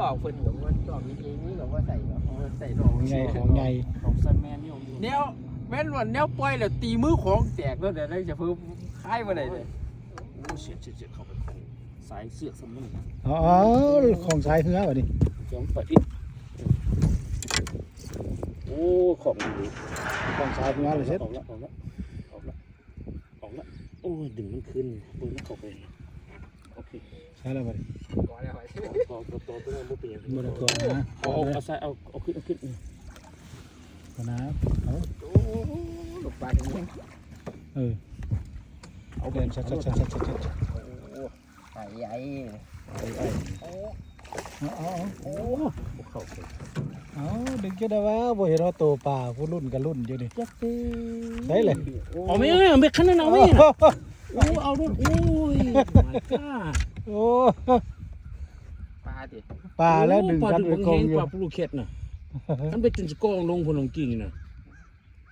ອກເພິ່ນກໍບໍ່ຕ້ອງເອງນີ້ກໍບໍ່ໃສ່ດອກ ເອົາໃສ່ດອກ ຂອງໃຫຍ່ ຂອງໃຫຍ່ ຂອງໃສ່ແມນຢູ່ ແນວແມ່ນວ່າແນວປ່ອຍແລ້ວຕີມືຂອງແຕກໂລດ ແລ້ວຈະເພີ່ມຂາຍບໍ່ໄດ້ເດ້. ໂອ້ ສຽດໆໆ ເຂົ້າໄປຂອງສາຍເຊືອກຊຳນັ້ນ ເອົາ ຂອງສາຍເຮືອບາດນີ້ ຈອມໄປອີກ ໂອ້ ຂອງດີ ຂອງສາຍເຮືອແລ້ວເສັດ ອອກລະ ອອກລະ ອອກລະ ອອກລະ ໂອ້ຍ ດຶງມັນຄືນ ເບິ່ງມັນເຂົ້າໄປ ໂອເຄ ໃຊ້ແລ້ວບາດນີ້ ພໍແລ້ວ ພໍ ພໍ ພໍ ພໍ ບໍ່ເປັນຫຍັງ ບໍ່ໄດ້ກອດນະ ເອົາ ເອົາ ເອົາໃສ່ ເອົາ ເອົາຂຶ້ນ ເອົາຂຶ້ນ ອືມ ກອດນະ ເອົາ ໂອ້ ລູກປາ ເອີ ເອົາ ແລ່ນ ຊັດໆໆໆ ໂອ້ ໄອ້ ໄອ້ ໄອ້ ໄອ້ ໂອ້ ເອົາ ເອົາ ເອົາ ໂອ້ ບໍ່ເຂົ້າເລີຍ ເອົາ ດຶງຈົນໄດ້ວ່າບໍ່ເຫັນວ່າໂຕປາ ຜູ້ລຸ້ນກໍລຸ້ນຢູ່ນີ້ ຈັກເດ້ ໄດ້ເລີຍ ເອົາແມ່ ເອົາແມ່ ຄັນນັ້ນເອົາແມ່ ໂອ້ ເອົາໂລດ ໂອ້ຍ my god ໂອ້ ປາຕິ ປາແລ້ວ ໂອ້ ດຶງກັນໄປກອງຢູ່ ປາດຸກບັກແຮງ ປາປູເຄັດນະ ມັນໄປຈົນຊິກອງລົງພຸ້ນ ລອງກິນນະ